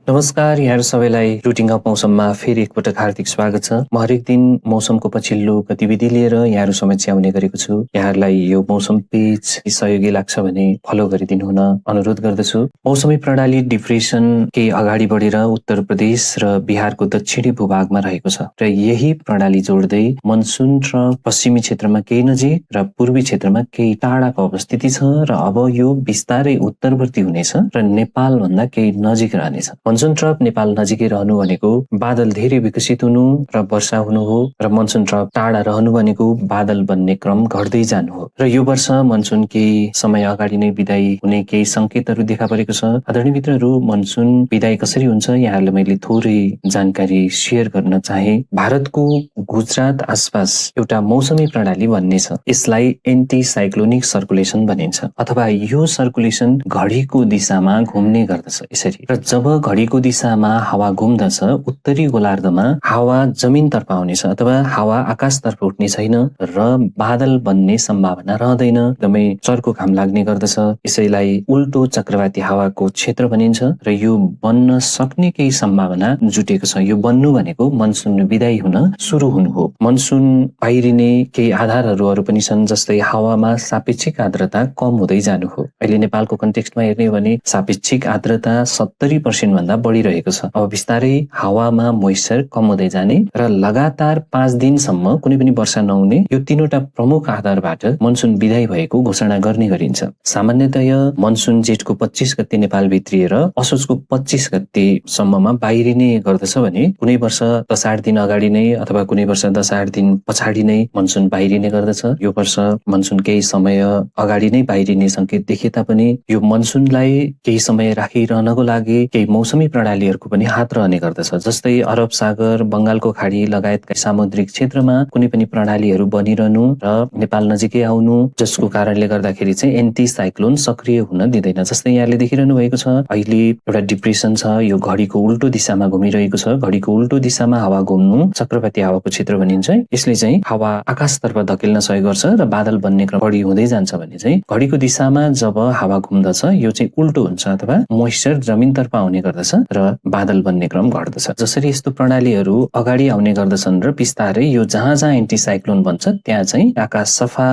नमस्कार यहाँहरू सबैलाई रुटिङ अफ मौसममा फेरि एकपटक हार्दिक स्वागत छ। म हरेक दिन मौसमको पछिल्लो गतिविधि लिएर यहाँहरू समक्ष आउने गरेको छु। यहाँहरूलाई यो मौसम पेज सहयोगी लाग्छ भने फलो गरिदिनु हुन अनुरोध गर्दछु। मौसमी प्रणाली डिप्रेसन केही अगाडि बढेर उत्तर प्रदेश र बिहारको दक्षिणी भूभागमा रहेको छ र यही प्रणाली जोड्दै मनसुन र पश्चिमी क्षेत्रमा केही नजिक र पूर्वी क्षेत्रमा केही टाढाको अवस्थिति छ र अब यो बिस्तारै उत्तरवर्ती हुनेछ र नेपाल भन्दा केही नजिक रहनेछ। मनसुन ट्रफ नेपाल नजिकै रहनु भनेको बादल धेरै विकसित हुनु र वर्षा हुनु हो र मनसुन ट्रफ टाढा रहनु भनेको बादल बन्ने क्रम घट्दै जानु हो र यो वर्ष मनसुन केही समय अगाडि नै विदाई हुने केही संकेतहरू देखा परेको छ। आदरणीय मित्रहरू, मनसुन विदाई कसरी हुन्छ यहाँहरूलाई मैले थोरै जानकारी सेयर गर्न चाहे। भारतको गुजरात आसपास एउटा मौसमी प्रणाली बन्ने छ। यसलाई एन्टी साइक्लोनिक सर्कुलेसन भनिन्छ अथवा यो सर्कुलेसन घडीको दिशामा घुम्ने गर्दछ यसरी। र जब घडीको दिशामा हावा घुम्दछ उत्तरी गोलार्धमा हावा जमिनतर्फ आउनेछ अथवा हावा आकाशतर्फ उठ्ने छैन र बादल बन्ने सम्भावना रहँदैन। एकदमै चर्को घाम लाग्ने गर्दछ। यसैलाई उल्टो चक्रवाती हावाको क्षेत्र भनिन्छ र यो बन्न सक्ने केही सम्भावना जुटेको छ। यो बन्नु भनेको मनसुन विदाई हुन सुरु हुनु हो। मनसुन बाहिरिने केही आधारहरू अरू पनि छन्, जस्तै हावामा सापेक्षिक आर्द्रता कम हुँदै जानु हो। अहिले नेपालको कन्टेक्स्टमा हेर्ने हो भने सापेक्षिक आर्द्रता 70% भन्दा बढी रहेको छ। अब बिस्तारै हावामा मोइस्चर कम हुँदै जाने र लगातार 5 दिनसम्म कुनै पनि वर्षा नहुने, यो तीनवटा प्रमुख आधारबाट मनसुन विदाई भएको घोषणा गर्ने गरिन्छ। सामान्यतया मनसुन जेठको 25 गते नेपाल भित्रिएर असोजको 25 गतेसम्ममा बाहिरिने गर्दछ भने कुनै वर्ष 10-8 दिन अगाडि नै अथवा कुनै वर्ष 10-8 दिन पछाडि नै मनसुन बाहिरिने गर्दछ। यो वर्ष मनसुन केही समय अगाडि नै बाहिरिने संकेत देखिए तापनि यो मनसुनलाई केही समय राखिरहनको लागि केही मौसमी प्रणालीहरूको पनि हात रहने गर्दछ। जस्तै अरब सागर, बंगालको खाडी लगायतका सामुद्रिक क्षेत्रमा कुनै पनि प्रणालीहरू बनिरहनु र नेपाल नजिकै आउनु, जसको कारणले गर्दाखेरि चाहिँ एन्टी साइक्लोन सक्रिय हुन दिँदैन। जस्तै यहाँले देखिरहनु भएको छ, अहिले एउटा डिप्रेसन छ, यो घडीको उल्टो दिशामा घुमिरहेको छ। घडीको उल्टो दिशामा हावा घुम्नु चक्रवाती हावाको क्षेत्र भनिन्छ। यसले चाहिँ हावा आकाशतर्फ धकेल्न सहयोग गर्छ र बादल बन्ने क्रम बढी हुँदै जान्छ भने चाहिँ घडीको दिशामा जब हावा घुम्दछ यो चाहिँ उल्टो हुन्छ अथवा मोइस्चर जमिनतर्फ आउने गर्दछ र बादल बन्ने क्रम घट्दछ। जसरी यस्तो प्रणालीहरू अगाडि आउने गर्दछन् र बिस्तारै यो जहाँ जहाँ एन्टी साइक्लोन बन्छ त्यहाँ चाहिँ आकाश सफा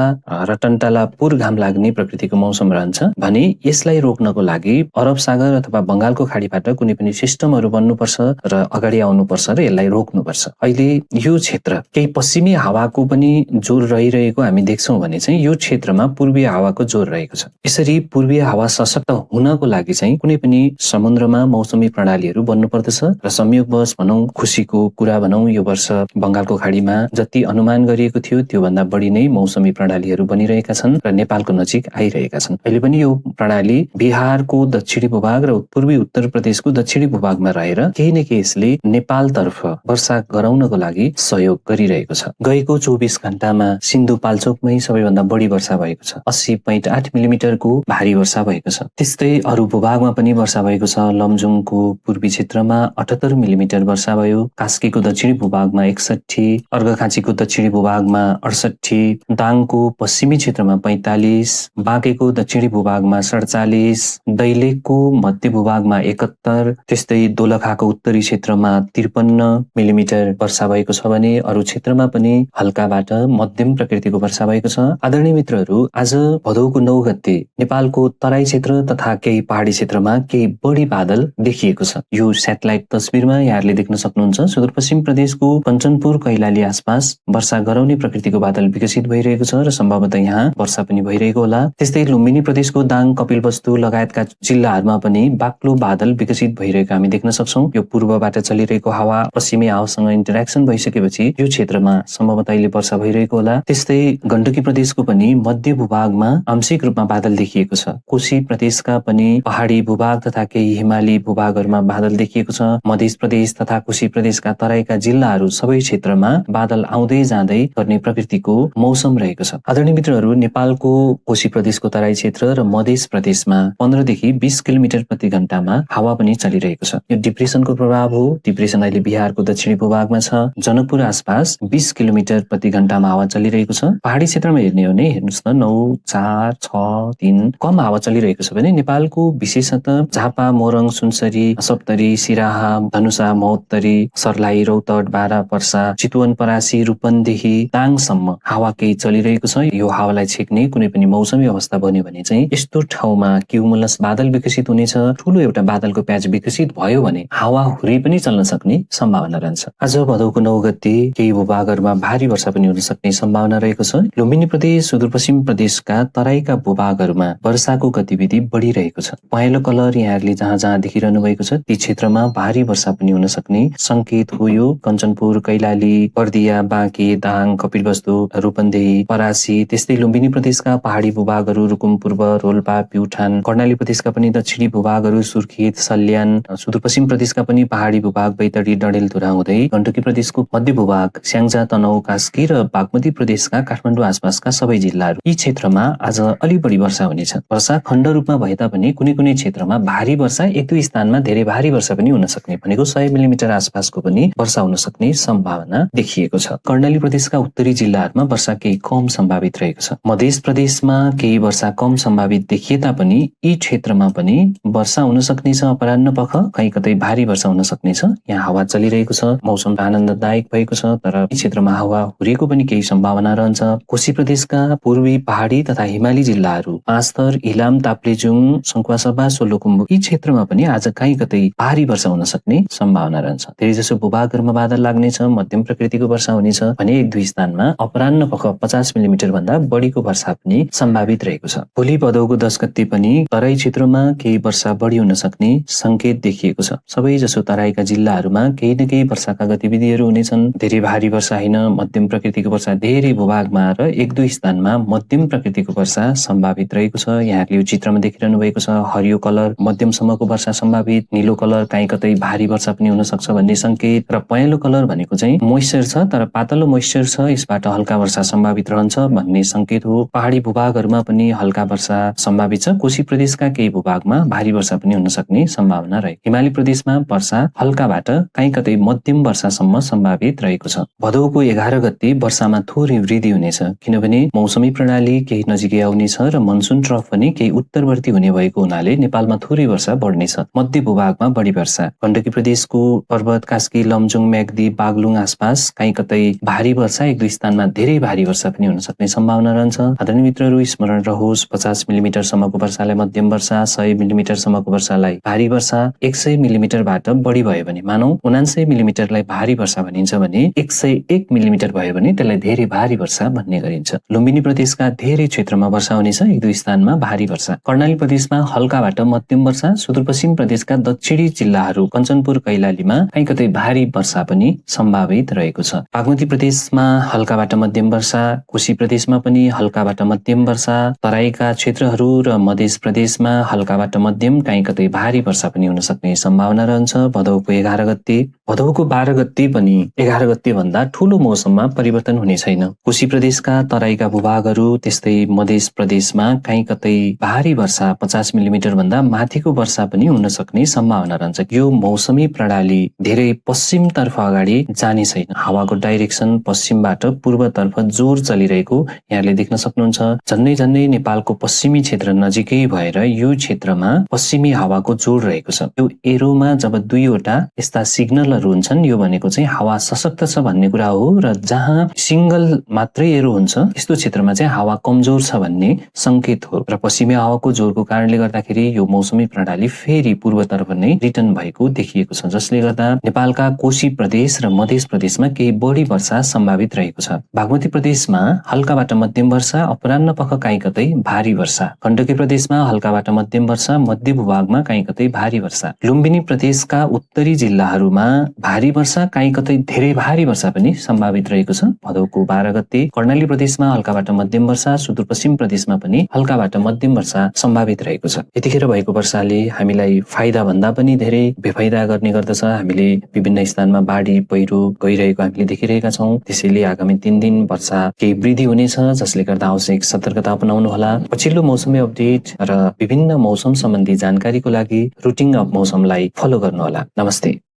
र टन्टाला पुर घाम लाग्ने प्रकृतिको मौसम रहन्छ भने यसलाई रोक्नको लागि अरब सागर अथवा बंगालको खाडीबाट कुनै पनि सिस्टमहरू बन्नुपर्छ र अगाडि आउनुपर्छ र यसलाई रोक्नुपर्छ। अहिले यो क्षेत्र केही पश्चिमी हावाको पनि जोर रहिरहेको हामी देख्छौँ भने चाहिँ यो क्षेत्रमा पूर्वीय हावाको जोर रहेको छ। यसरी पूर्वीय हावा सशक्त हुनको लागि चाहिँ कुनै पनि समुद्रमा मौसमी प्रणालीहरू बन्नु पर्दछ र संयोगवश भनौं, खुसीको कुरा भनौं, यो वर्ष बंगालको खाडीमा जति अनुमान गरिएको थियो त्यो भन्दा बढी नै मौसमी प्रणालीहरू बनिरहेका छन् र नेपालको नजिक आइरहेका छन्। अहिले पनि यो प्रणाली बिहारको दक्षिणी भूभाग र पूर्वी उत्तर प्रदेशको दक्षिणी भूभागमा रहेर केही न केही यसले नेपालतर्फ वर्षा गराउनको लागि सहयोग गरिरहेको छ। गएको 24 घण्टामा सिन्धुपाल्चोकमै सबैभन्दा बढी वर्षा भएको छ। 80.8 मिलिमिटरको भारी वर्षा भएको छ। त्यस्तै अरू भूभागमा पनि वर्षा भएको छ। लमजुङको पूर्वी क्षेत्रमा 78 मिलिमिटर वर्षा भयो। कास्कीको दक्षिणी भूभागमा 61, अर्घाखाँचीको दक्षिणी भूभागमा 68, दाङको पश्चिमी क्षेत्रमा 45, बाँकेको दक्षिणी भूभागमा 47, दैलेखको मध्य भूभागमा 71, त्यस्तै दोलखाको उत्तरी क्षेत्रमा 53 मिलिमिटर वर्षा भएको छ भने अरू क्षेत्रमा पनि हल्काबाट मध्यम प्रकृतिको वर्षा भएको छ। आदरणीय मित्रहरू, आज भदौको 9 गते नेपालको तराई क्षेत्र तथा केही पहाडी क्षेत्रमा केही बढी बादल देखिएको छ। यो सेटेलाइट तस्बिरमा यहाँहरूले देख्न सक्नुहुन्छ। सुदूरपश्चिम प्रदेशको कञ्चनपुर, कैलाली आसपास वर्षा गराउने प्रकृतिको बादल विकसित भइरहेको छ र सम्भवतः यहाँ वर्षा पनि भइरहेको होला। त्यस्तै लुम्बिनी प्रदेशको दाङ, कपिलवस्तु लगायतका जिल्लाहरूमा पनि बाक्लो बादल विकसित भइरहेको हामी देख्न सक्छौं। यो पूर्वबाट चलिरहेको हावा पश्चिमी हावासँग इन्टरेक्सन भइसकेपछि यो क्षेत्रमा सम्भवतः अहिले वर्षा भइरहेको होला। त्यस्तै गण्डकी प्रदेशको पनि मध्य भूभागमा आंशिक रूपमा बादल देखिएको छ। कोशी प्रदेशका पनि पहाडी भूभाग तथा केही हिमाली भूभागहरूमा बादल देखिएको छ। मध्य प्रदेश तथा कोशी प्रदेशका तराईका जिल्लाहरू सबै क्षेत्रमा बादल आउँदै जाँदै गर्ने प्रकृतिको मौसम रहेको छ। आदरणीय मित्रहरू, नेपालको कोशी प्रदेशको तराई क्षेत्र र मध्य प्रदेशमा 15 देखि 20 किलोमिटर प्रति घण्टामा हावा पनि चलिरहेको छ। यो डिप्रेसनको प्रभाव हो। डिप्रेसन अहिले बिहारको दक्षिणी भूभागमा छ। जनकपुर आसपास 20 किलोमिटर प्रति घण्टामा हावा चलिरहेको छ। पहाडी क्षेत्रमा हेर्ने हो भने हेर्नुहोस् न, 9, 4, 6, 3 कम हावा चलिरहेको छ भने नेपालको विशेषतः झापा, मोरङ, सुनसरी, गण्डकी, सप्तरी, सिराहा, धनुषा, महोत्तरी, सर्लाही, रौतहट, बारा, पर्सा, चितवन, परासी, रूपन्देही, ताङसम्म हावा केही चलिरहेको छ। यो हावालाई छेक्ने कुनै पनि मौसमी अवस्था बन्यो भने चाहिँ यस्तो ठाउँमा क्युमुलस बादल विकसित हुनेछ। ठूलो एउटा बादलको प्याच विकसित भयो भने हावाहुरी पनि चल्न सक्ने सम्भावना रहन्छ। आज भदौको 9 गते केही भूभागहरूमा भारी वर्षा पनि हुन सक्ने सम्भावना रहेको छ। लुम्बिनी प्रदेश, सुदूरपश्चिम प्रदेशका तराईका भूभागहरूमा वर्षाको गतिविधि बढिरहेको छ। पहेँलो कलर यहाँहरूले जहाँ जहाँ देखिरहनु भएको छ ती क्षेत्रमा भारी वर्षा पनि हुन सक्ने संकेत हो। यो कञ्चनपुर, कैलाली, बर्दिया, बाँके, दाङ, कपिलवस्तु, रूपन्देही, परासी, त्यस्तै लुम्बिनी प्रदेशका पहाडी भूभागहरू रुकुम पूर्व, रोल्पा, प्युठान, कर्णाली प्रदेशका पनि दक्षिणी भूभागहरू सुर्खेत, सल्यान, सुदूरपश्चिम प्रदेशका पनि पहाडी भूभाग बैतडी, डडेलधुरा हुँदै गण्डकी प्रदेशको मध्य भूभाग स्याङ्जा, तनहुँ, कास्की र बागमती प्रदेशका काठमाडौँ आसपासका सबै जिल्लाहरू यी क्षेत्रमा आज अलि बढी वर्षा हुनेछ। वर्षा खण्ड रूपमा भए तापनि कुनै कुनै क्षेत्रमा भारी वर्षा, एक दुई स्थानमा धेरै भारी वर्षा पनि हुन सक्ने, भनेको 100 मिलिमिटर आसपासको पनि वर्षा हुन सक्ने सम्भावना देखिएको छ। कर्णाली प्रदेशका उत्तरी जिल्लाहरूमा वर्षा केही कम सम्भावित रहेको छ। मध्य प्रदेशमा केही वर्षा कम सम्भावित देखिए तापनि यी क्षेत्रमा पनि वर्षा हुन सक्ने छ। अपराह्न पख कहीँ कतै भारी वर्षा हुन सक्ने छ। यहाँ हावा चलिरहेको छ, मौसम आनन्ददायक भएको छ, तर यी क्षेत्रमा हावा हुरीको पनि केही सम्भावना रहन्छ। कोशी प्रदेशका पूर्वी पहाडी तथा हिमाली जिल्लाहरू पाँचथर, इलाम, ताप्लेजुङ, सङ्खुवासभा, सोलुखुम्बु यी क्षेत्रमा पनि आज कहीँ कतै भारी वर्षा हुन सक्ने सम्भावना रहन्छ। धेरैजसो भूभागहरूमा बादल लाग्नेछ, मध्यम प्रकृतिको वर्षा हुनेछ भने एक दुई स्थानमा अपराह्न पख 50 मिलिमिटर भन्दा बढीको वर्षा पनि सम्भावित रहेको छ। भोलि भदौको 10 गते पनि तराई क्षेत्रमा केही वर्षा बढी हुन सक्ने संकेत देखिएको छ। सबैजसो तराईका जिल्लाहरूमा केही न केही वर्षाका गतिविधिहरू हुनेछन्। धेरै भारी वर्षा होइन, मध्यम प्रकृतिको वर्षा धेरै भूभागमा र एक दुई स्थानमा मध्यम प्रकृतिको वर्षा सम्भावित रहेको छ। यहाँहरूले यो चित्रमा देखिरहनु भएको छ। हरियो कलर मध्यमसम्मको वर्षा सम्भावित, नीलो कलर कहीँ कतै भारी वर्षा पनि हुन सक्छ भन्ने संकेत, र पहेँलो कलर भनेको चाहिँ मोइस्चर छ तर पातलो मोइस्चर छ, यसबाट हल्का वर्षा सम्भावित रहन्छ भन्ने संकेत हो। पहाडी भूभागहरूमा पनि हल्का वर्षा सम्भावित छ। कोशी प्रदेशका केही भूभागमा भारी वर्षा पनि हुन सक्ने सम्भावना रहे। हिमाली प्रदेशमा वर्षा हल्काबाट कहीँ कतै मध्यम वर्षासम्म सम्भावित रहेको छ। भदौको 11 गते वर्षामा थोरै वृद्धि हुनेछ, किनभने मौसमी प्रणाली केही नजिकै आउनेछ र मनसुन ट्रफ पनि केही उत्तरवर्ती हुने भएको हुनाले नेपालमा थोरै वर्षा बढ्नेछ। मध्य भूभागमा बढी वर्षा, गण्डकी प्रदेशको पर्वत, कास्की, लमजुङ, म्याग्दी, बागलुङ आसपास कहीँ कतै भारी वर्षा, एक दुई स्थानमा धेरै भारी वर्षा पनि हुन सक्ने सम्भावना रहन्छ। आदरणीय मित्रहरू, स्मरण रहोस् 50 मिलिमिटर सम्मको वर्षालाई मध्यम वर्षा, 100 मिलिमिटर सम्मको वर्षालाई भारी वर्षा, 100 मिलिमिटरबाट बढी भयो भने मानौ 99 मिलिमिटरलाई भारी वर्षा भनिन्छ भने 101 मिलिमिटर भयो भने त्यसलाई धेरै भारी वर्षा भन्ने गरिन्छ। लुम्बिनी प्रदेशका धेरै क्षेत्रमा वर्षा हुनेछ, एक दुई स्थानमा भारी वर्षा। कर्णाली प्रदेशमा हल्काबाट मध्यम वर्षा, सुदूरपश्चिम प्रदेशका दक्षिणी जिल्लाहरू कञ्चनपुर, कैलालीमा कहीँ कतै भारी वर्षा पनि सम्भावित रहेको छ। बागमती प्रदेशमा हल्काबाट मध्यम वर्षा, कोशी प्रदेशमा पनि हल्काबाट मध्यम वर्षा, तराईका क्षेत्रहरू र मध्य प्रदेशमा हल्काबाट मध्यम कहीँ कतै भारी वर्षा पनि हुन सक्ने सम्भावना रहन्छ। भदौको 11 गते, भदौको 12 गते पनि 11 गते भन्दा ठूलो मौसममा परिवर्तन हुने छैन। कोशी प्रदेशका तराईका भूभागहरू त्यस्तै मध्य प्रदेशमा कहीँ कतै भारी वर्षा, 50 मिलिमिटर भन्दा माथिको वर्षा पनि हुन सक्ने सम्भावना रहन्छ। यो मौसमी प्रणाली धेरै पश्चिमतर्फ अगाडि जाने छैन। हावाको डाइरेक्सन पश्चिमबाट पूर्वतर्फ जोर चलिरहेको यहाँले देख्न सक्नुहुन्छ। झन्नै झन्नै नेपालको पश्चिमी क्षेत्र नजिकै भएर यो क्षेत्रमा पश्चिमी हावाको जोड रहेको छ। यो एरोमा जब दुईवटा यस्ता सिग्नलहरू हुन्छन्, यो भनेको चाहिँ हावा सशक्त छ भन्ने कुरा हो, र जहाँ सिंगल मात्रै एरो हुन्छ यस्तो क्षेत्रमा चाहिँ हावा कमजोर छ भन्ने संकेत हो। र पश्चिमी हावाको जोरको कारणले गर्दाखेरि यो मौसमी प्रणाली फेरि पूर्वतर्फ नै रिटर्न भएको देखिएको छ, जसले गर्दा नेपालका कोशी प्रदेश र मध्य प्रदेशमा केही बढी वर्षा सम्भावित रहेको छ। बागमती प्रदेशमा हल्काबाट मध्यम वर्षा, अपराह्न पख कहीँ कतै भारी वर्षा। गण्डकी प्रदेशमा हल्काबाट मध्यम वर्षा, मध्य भूभागमा कहीँ कतै भारी वर्षा। लुम्बिनी प्रदेशका उत्तरी जिल्लाहरूमा भारी वर्षा, कहीँ कतै धेरै भारी वर्षा पनि सम्भावित रहेको छ। भदौको 12 गते कर्णाली प्रदेशमा हल्काबाट मध्यम वर्षा, सुदूरपश्चिम प्रदेशमा पनि हल्काबाट मध्यम वर्षा सम्भावित रहेको छ। यतिखेर भएको वर्षाले हामीलाई फाइदा भन्दा पनि धेरै बेफाइदा गर्ने गर्दछ। हामीले विभिन्न स्थानमा बाढी पहिरो गइरहेको हामीले देखिरहेका छौँ। त्यसैले आगामी 3 दिन वर्षा केही वृद्धि हुनेछ, जसले गर्दा आवश्यक सतर्कता अपनाउनु होला। पछिल्लो मौसमी अपडेट र विभिन्न मौसम सम्बन्धी जानकारीको लागि रुटिन अफ मौसमलाई फलो गर्नुहोला। नमस्ते।